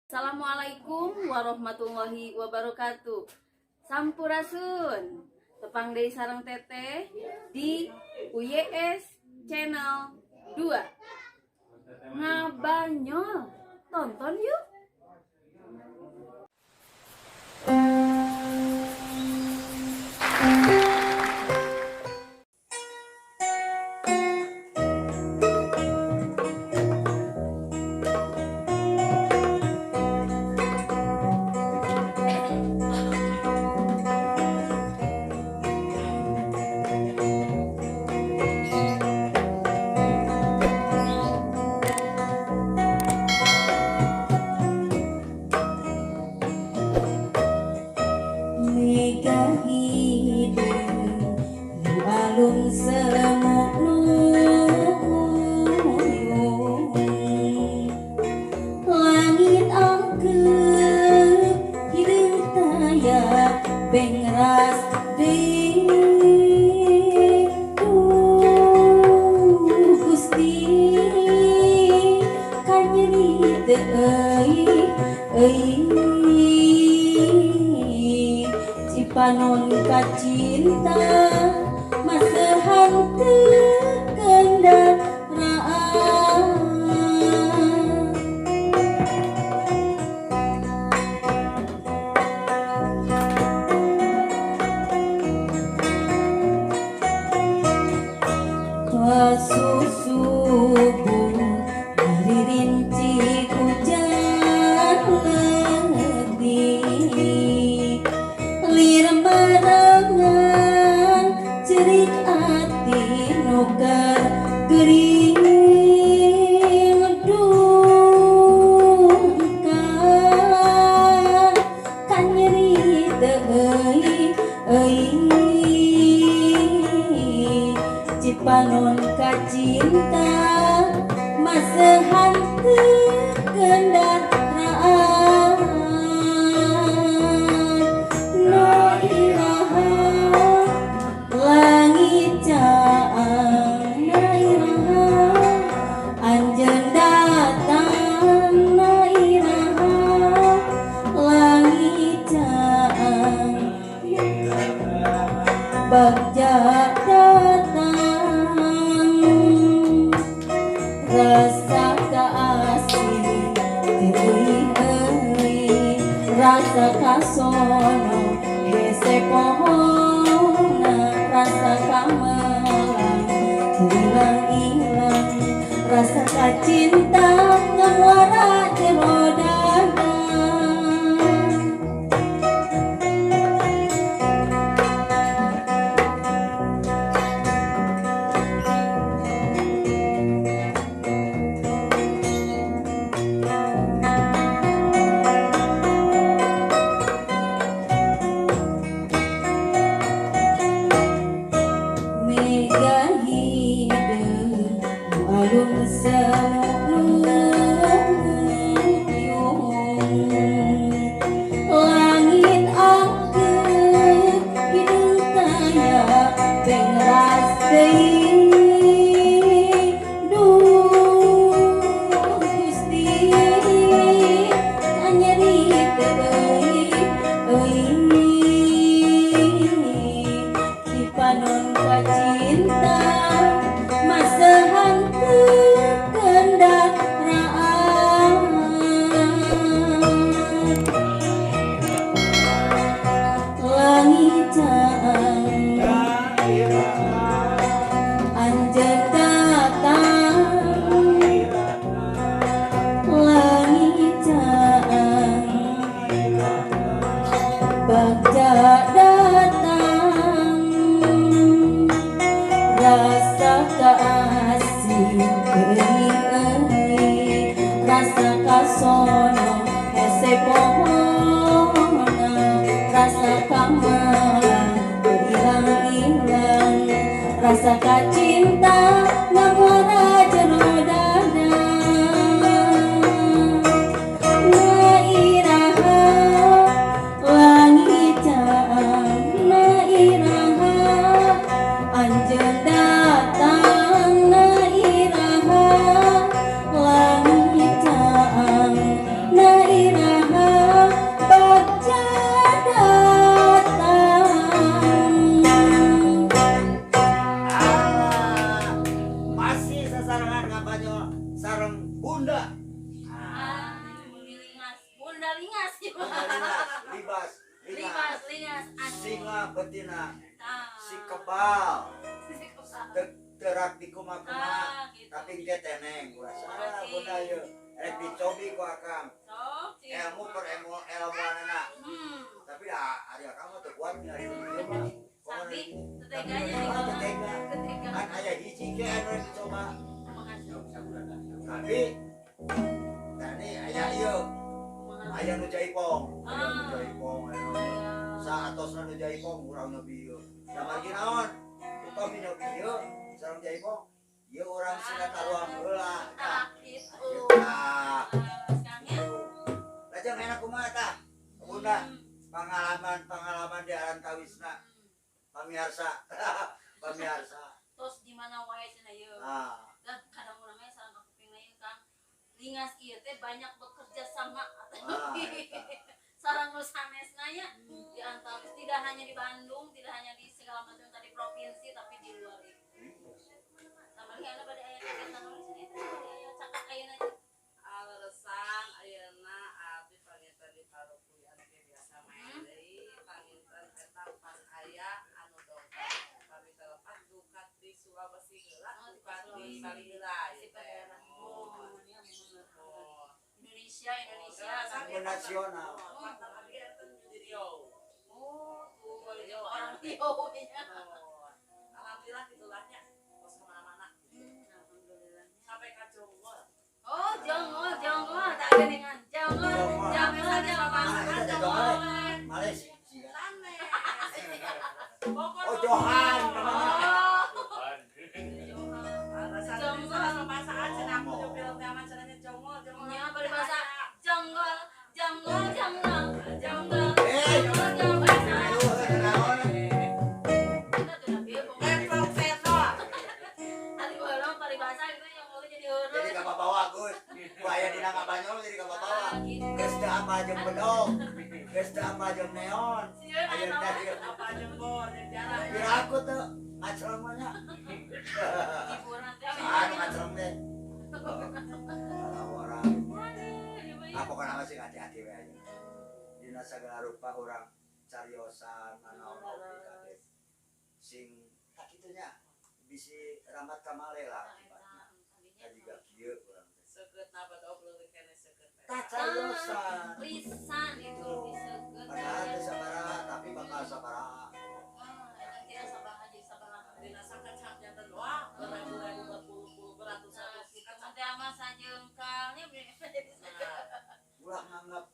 Assalamualaikum warahmatullahi wabarakatuh. Sampurasun. Tepang deui sareng Teteh di UYS Channel 2. Ngabanyol. Tonton yuk. Mega hideung nu alum semuk nuyung, langit angkeut hideung taya bengras deui. Duh Gusti kanyeri teu euy euy, Cipanon kacinta masehan teu kendaraan. Pasusubuh ngaririnci hujan leutik, lir barengan cerik ati nu keur gering. Duka kanyeri teu euy euy, Cipanon kacinta masehan teu kendaraan. No iraha langit caang, na iraha anjeun datang, na iraha langit caang bagja datang. Rasa kaasih teu euy, rasa kasono hese pohona, rasa kamelang teu ilang-ilang, rasa kacinta ngamuara jero dada. Mega hideung nu alum semuk nuyung, langit angkeut hideung taya bengras deui. Duh Gusti kanyeri teu euy euy, Cipanon kacinta masehan teu kendaraan. Langit caang anjeun datang, langit caang bagja datang. Rasa kaasih euy euy, rasa kasono hese pohona, rasa kamelang teu ilang-ilang, rasa kacinta ngamuara jero dada. Na iraha langit caang, na iraha anjeun datang, na iraha langit caang, na iraha. lingas ya. Lingas, libas, Libas, lingas. Singa betina, Ah. si kebal, Si kebal. Terak di kuma-kuma, Ah, gitu. tapi engke teneng, ulah salah Berarti- bunda ieu. Rek dicobi ku akang. Sok, cing. Ilmu per ilmu ilmuanana. Tapi da ari akang mah teu kuat nyari nu ieu mah. Sabi, teteganya nih Ah, tetega. Tetega. Kan aya hiji ke anu rek dicoba. Kumaha sih? Tapi tani aya ieu, Kumaha? aya nu jaipong, aya nu Ah. jaipong, aya nu Aya. saatosna nu jaipong urang nyobi ieu. Da margi naon? Upami nyobi ieu sareng jaipong, ieu urang sina taruang heula. Ah, gitu. Tah. Ah, sekarang ya. Lajeng enak kumaha tah? Bunda, pengalaman-pengalaman di Arantawisna, pamiarsa. Pamiarsa. Tos di mana wae cenah ieu. Ah, Dan kadang urang nya sareng kakuping ieu Kang. Lingas ieu teh banyak bekerja sama ah, eta. sareng nu sanesna nya di antawis, tidak hanya di Bandung, tidak hanya di segala macam tadi provinsi, tapi di luar itu. Sama lagi aya bade aya kegiatan nulis ini teh bade aya cakak ayeuna teh. Aleresan ayeuna abdi panginten di Tarukuy anu ge biasa main deui panginten eta pas aya anu dongkap pami telepat dukat di Sulawesi heula Oh, di dukat di Sulawesi. Bali heula Si ieu teh. daerah. Oh, Oh, ya bener. oh. Indonesia, Indonesia. Sanggup nasional. Oh, partner abdi eta di Riau. Oh, tuh boleh jadi orang Riau nya. Oh, alhamdulillah gitulahnya tos kemana-mana Alhamdulillah. sampai ka Jonggol. Oh, jongol, jongol, tak geningan. Jongol, Jongol. jongol, jongol, Ah, eta teh jongol. Malaysia. Sanes. Bogor. Oh, Johan. Oh, Nya paribasa jonggol, jonggol, jonggol, jonggol. Eh, Jonggol, jonggol. aduh, naon? Kita tuh nabi pokoknya. Ari baheula mah paribasa gitu jonggol jadi heureuy. Jadi kababawa Gus. Ku aya dina ngabanyol jadi kababawa. Ah, gitu. Geus teu apa jeung bedog. Geus teu apa jeung neon. Sieun aya Aya naon. teh Piraku teu ngacrong mah nya. Hiburan teh. Saha nu ngacrong teh? Orang. Aduh, ieu mah Ah, pokokna mah sing hati-hati we aja. Dina sagala rupa urang cariosan manaon oge kabeh. Sing tak kitu nya bisi rahmat kamale lah akibatnya. Tah jiga kieu urang teh. Tah cariosan. Lisan itu lebih seukeut. Padahal teu sabaraha tapi bakal sabaraha. Ah, eta tidak sabaraha jadi sabaraha. Nah, gitu mah teh ama sajengkalnya jadi sajengkal. Ulah nganggap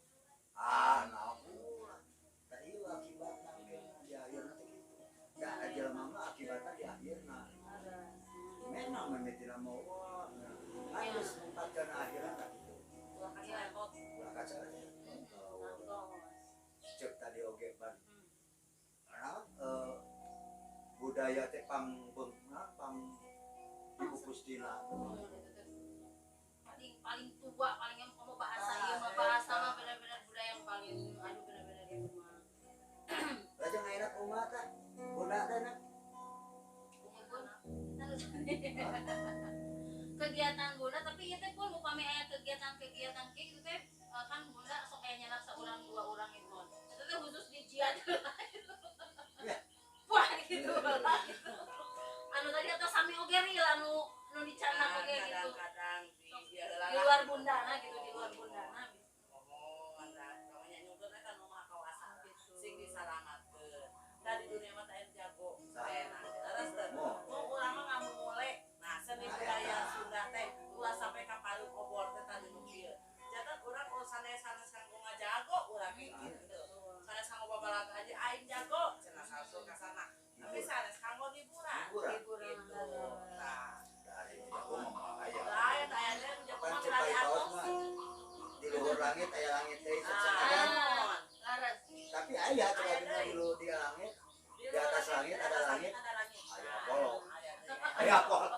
ah naon ulah. Tah ieu akibatna engke di akhirna teh kitu. Da jelema mah akibatna di akhirna. Memang mimitina mau wah. Kan geus ngumpatkeun akhirat tah kitu. Ulah kaca aja. Cek tadi oge ban. Naon budaya teh pangbeungna pang dipupustina. Paling paling tua, paling yang kamu bahasa ieu mah bahasa mah benar-benar budaya yang paling aduh benar-benar ieu mah. Lajeng ayeuna kumaha tah? Bunda teh na. Kegiatan bunda tapi ieu teh pun upami aya kegiatan-kegiatan kieu gitu teh kan bunda sok aya nyerak saurang dua orang itu. Itu teh khusus di jiat. Ya. Wah gitu lah gitu. Anu tadi atau sami oge real anu nu dicanak oge gitu. Kadang-kadang di Di luar bundana gitu, di luar bundana. Sing disalamatkeun. Da di dunia mah teh jago. Sah. Enak. Leres teu? Mo. Mau urang mah ngamumule. Nah, seni budaya Sunda teh ulah sampai ka palu obor teh tadi nu kieu. Janten urang ulah sanes-sanes kanggo ngajago urang ge gitu. Sanes kanggo babalaga aja aing jago cenah salsul ka sana. Tapi sanes kanggo hiburan. Hiburan. Hiburan. Gitu. Tah. Dari jago mah aya. Lah eta aya teh jago Kan mah cek berarti bae kaos atuh. mah. Di luhur langit aya langit deui sasanajan. Ah, laras. Tapi aya cek abdi di luhur di langit, Di di atas langit ada langit. Ada langit. Aya Apollo. Aya deui. Aya Apollo.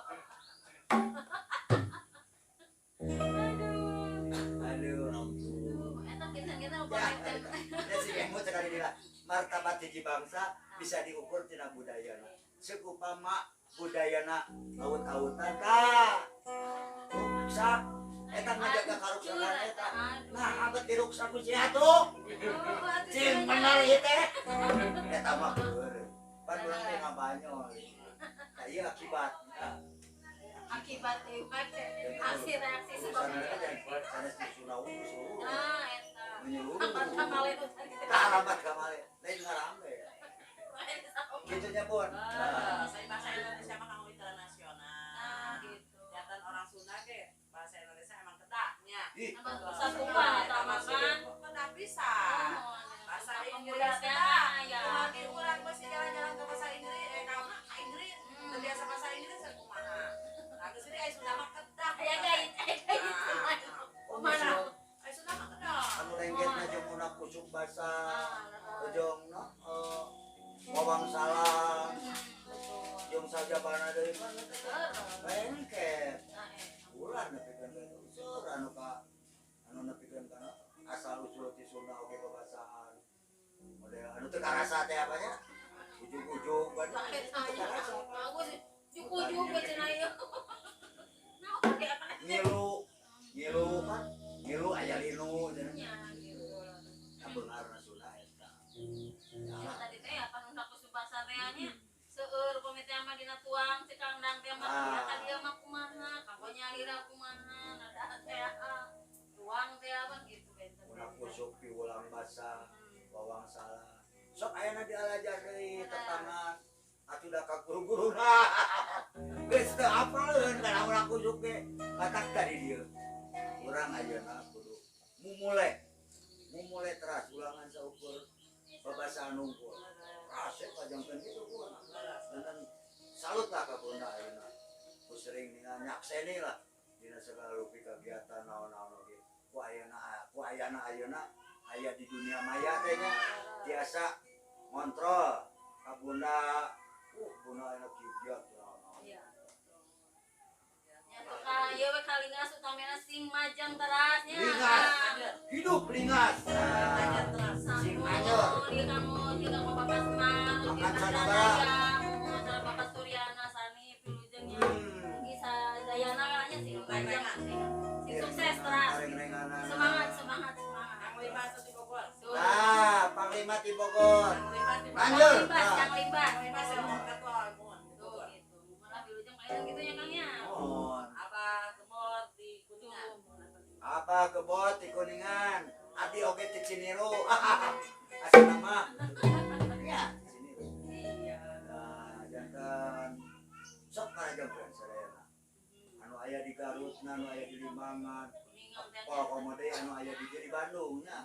Aduh. Aduh, ampun. Aduh, eta kita-kita Ya, upami teh. ya si Emu cek di lah. Martabat hiji bangsa bisa diukur tina budayana. Ceuk upama budayana awut-awutan tah. Ruksak Eta ngajaga karuksakan eta. Nah, abet diruksak ku si atuh. Cing bener ieu teh. Eta mah keur. Pan urang teh ngabanyol. Nah, ieu akibat. Akibat ieu hasil reaksi seperti itu. Sanes di Sunda usul. Nah, eta. Menyeluruh. Alamat kamale nu tadi. Tah alamat kamale. Lain ngarambe. Kitu nya Bun. Saya bahasa Indonesia mah kanggo internasional. Nah, gitu. Jantan orang Sunda ge bahasa Indonesia emang kedahnya. Ih, Satuan eta mah kan. Kedah pisan. Bahasa Inggris kedah. kedah. Kumaha urang pasti jalan-jalan ke bahasa Inggris, ka ka Inggris, teu biasa bahasa Inggris kumaha. Nah, geus deui ai Sunda mah kedah. Aya gait, aya gait. Kumaha? Ai Sunda mah kedah. Anu lenggetna jeung unak kusuk basa. Ujung no wawang salam jeung sajabana deui mah lengket. Ulah nepikeun ka unsur anu ka anu nepikeun kana asal usul ti Sunda oge babasaan. Model anu teu karasa teh apa nya? Ujug-ujug ban. Teu karasa. Bagus, ujug-ujug cenah ieu. Nah, oke apa? Ngilu, ngilu kan, ngilu aya linu cenah. Nya gitu. Nah, beungarna Sunda eta. Ya, tadi teh apa nu kusubasa teh nya. Seueur pami teh mah dina tuang cek Kang Dang teh mah ya ka dieu mah kumaha, kanggo nyalira kumaha, nada teh tuang teh apa gitu benten. Unak kusuk piwulang basa, wawang salah. Sok ayana dialajar deui tetangan. Atuh da ka guru-guruna. Geus teu apaleun kana unak kusuk ge. Batak tadi dieu. Urang ayeuna kudu mumule. Mumule teras ulangan saukur babasaan nungkul. Rasep pajangkeun kitu ku. Dan salut lah ka Bunda ayeuna. Ku sering ningal nyakseni lah dina segala rupi kegiatan naon-naon oge. Ku ayana ayeuna aya di dunia maya teh nya tiasa ngontrol ka Bunda. Bunda ayeuna kieu naon-naon. Iya. Nya tuh ka ieu we kalingas utamina sing majang teras nya. Lingas. Hidup lingas. Sing manyor. Ieu kamu ieu kamu Bapak Semar, ieu Makan Pak sanabara. Daya, acara Bapak Suryana Sani Pilujeng nya. Mugi sadayana we nya sing majang sing sing sukses teras. Semangat semangat semangat. Panglima di Bogor. Nah, Panglima di Bogor. Panglima di Bogor. Lanjut. Limbas, Kang Limbas. Panglima saya mau ketua Almun. Tuh gitu. Malah Wilujeng paling gitu ya Kang ya. Mohon. Abah Gemot di Kuningan. Apa gebot di Kuningan? Abdi oge di Ciniru. Asal nama. Ya, di Ciniru. Iya. Nah, jantan sok karajampeun sadayana. Anu aya di Garut, anu aya di Limbangan, Kuningan teh. pol komo deui anu aya di dieu di Bandung nya.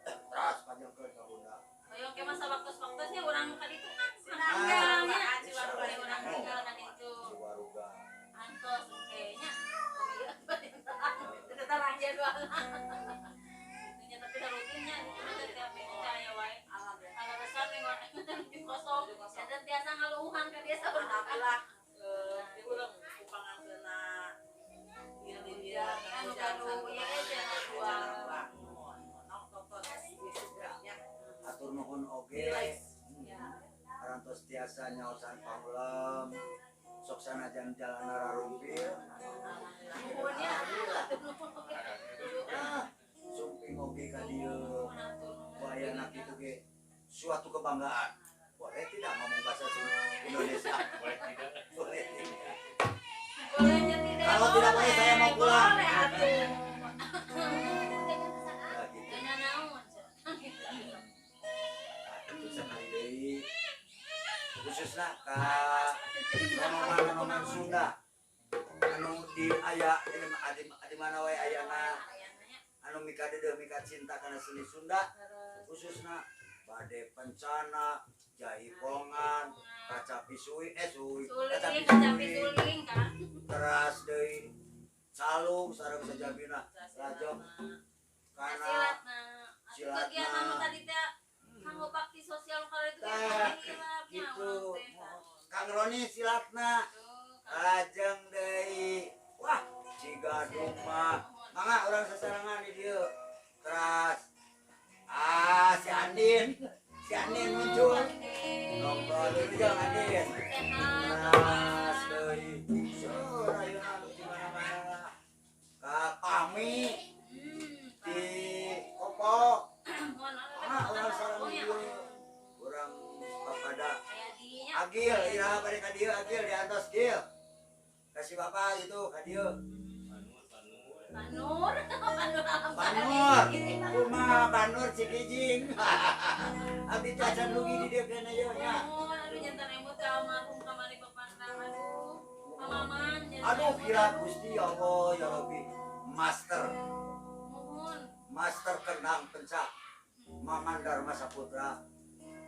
Teras panjangkeun ka Bunda. Hoyong ke masa waktu-waktunya urang ka ditu kan. Ah, Tinggalnya. Ciwaruga. Urang tinggal ka ditu. Ciwaruga. Antos kayaknya. Terang jadwal. Itunya tapi dah rutinnya itu tiap minggu teh aya wae. Alhamdulillah. Kalau besar minggu kosong. Dan biasa ngaluhan ka dia saurang. Alhamdulillah. Diurang kupangan kena ieu di dieu Anu gaduh ieu ge cenah dua. Atur nuhun oge. Arantos tiasa nyaosan pangulem. Sok sanajan jalana rarumpil. Nuhunnya. Ah, sumping oge ka dieu. Ku ayana kitu ge suatu kebanggaan. Boleh tidak ngomong bahasa Indonesia? Boleh tidak? Boleh tidak. Bolehnya tidak. Kalau tidak boleh, saya mau pulang. Boleh atuh. Nah, gitu. Jangan naon. Nah, itu sekali deui. Khususna ka nonoman-nonoman Sunda anu di aya di mana wae ayana anu mikadeudeuh mika cinta kana seni Sunda khususna bade pencana jaipongan kacapi suwi suwi Suling, kacapi suling kan. teras deui calung sareng sajabina lajeng kana Silatna. silatna. Kegiatan nu tadi teh kanggo bakti sosial kalau itu Tah, hilapnya gitu. urang teh. Kang Roni silatna lajeng deui wah Cigadung mah mangga urang sasarengan di dieu teras si Andin muncul nongkrong dulu jeung Andin Sehat. teras deui seur ayeuna di mana-mana. Fahmi di Kopo. Ah, urang sareng ieu. Urang papada Agil, iraha bade ka dieu Agil diantos Gil. Kasih bapak itu ka dieu. Pak Nur, Pak Nur. Pak Nur, kumaha Pak Nur Cikijing. Abdi teh acan dugi di dieu keneh ieu nya. Aduh jantan emut ka almarhum kamari bapakna aduh. Pamaman jantan. Aduh kira Gusti ya Allah ya Rabbi. Master, Muhun. Master kendang pencak. Maman Dharma Saputra.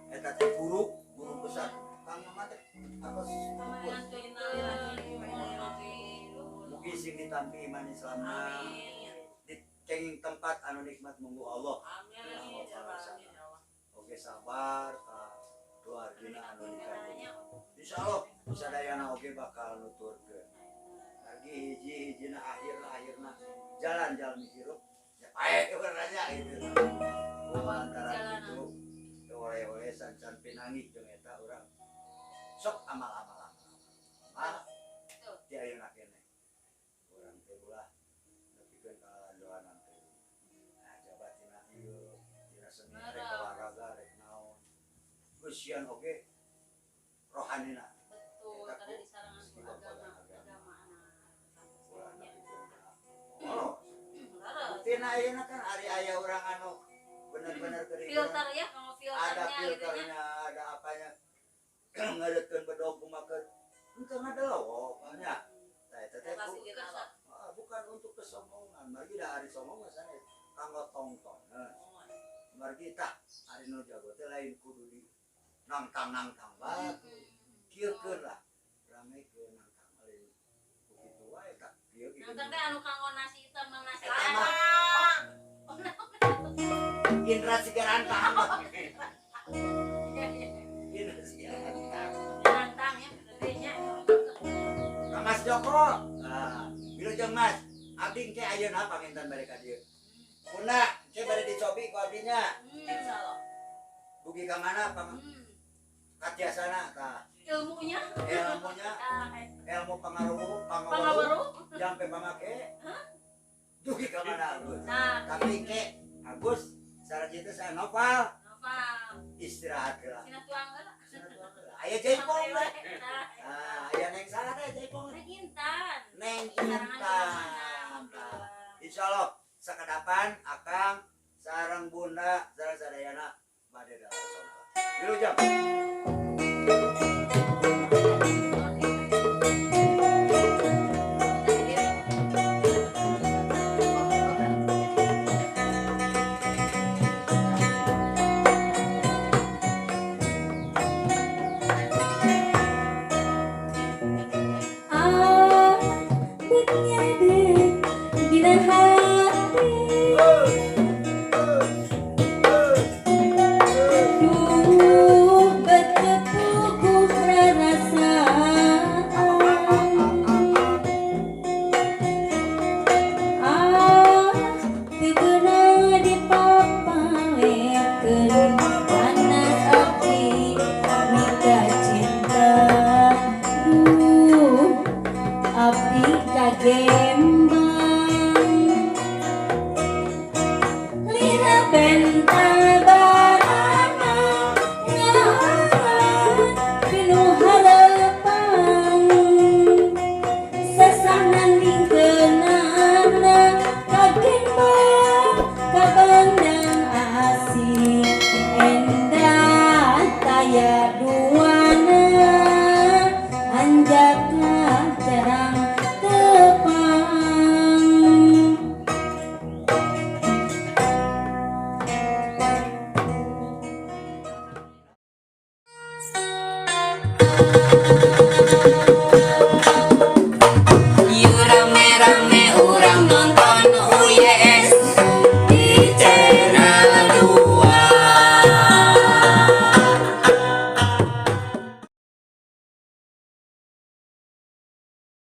Eta teh guru, guru besar. Kang Maman teh atos pupus. Mugi sing ditampi iman Islamna. Amin. Di kenging tempat anu nikmat munggu Allah. Amin ya Allah. Oke sabar ka keluargina anu dikandung. Insyaallah sadayana oge bakal nuturkeun. Lagi hiji-hijina akhir-akhirna jalan-jalan hirup ya paeh urangnya gitu. Lantaran itu oleh-oleh sancan pinangi jeung eta urang sok amal-amal amal. Di ayeuna keneh. Urang teh ulah nepikeun ka ladoanan teh. Nah, jabat tina ieu tina seni rek olahraga rek naon. Geusian oge rohanina. Betul, karena disarangan ku agama, agama anak. Ulah nepikeun ka. Oh, tina ayeuna kan ari aya urang anu bener-bener keur Filter ya, kalau ada filternya gitu ya. filternya, ada apanya. Ngareutkeun bedog kumaha henteu ngadelok nya. Tah eta teh bukan untuk kesombongan, margi da ari sombong mah sanes kanggo tongtonan. Margi tah ari nu jago teh lain kudu di nangtang-nangtang bae. Kieukeun lah. Ramekeun nangtang lain ku kitu wae tah kieu kieu. Nangtang teh anu kanggo nasi hitam mah nasi Eta mah. Indra Sigarantang. Indra Sigarantang. Nangtang ya, bedenya. Ka Mas Joko. Nah, wilujeng Mas. Abdi engke ayeuna panginten bade ka dieu. Bunda, engke bade dicobi ku abdinya. Insyaallah. Dugi ka mana pang katiasana tah. Ilmunya. Ilmunya, ilmu pangaruh, pangaweruh, Pangaweruh. jampe pamake. Dugi ka mana Agus. Nah, Tapi engke Agus sareng itu saya Noval Noval. istirahat heula. Sina tuang heula. Aya jaipong we. Nah, Nah, aya neng saha teh jaipong? Neng Intan. Neng Sarangan Intan. Insyaallah sakadapan akang sareng bunda sareng sadayana bade dalam. Wilujeng.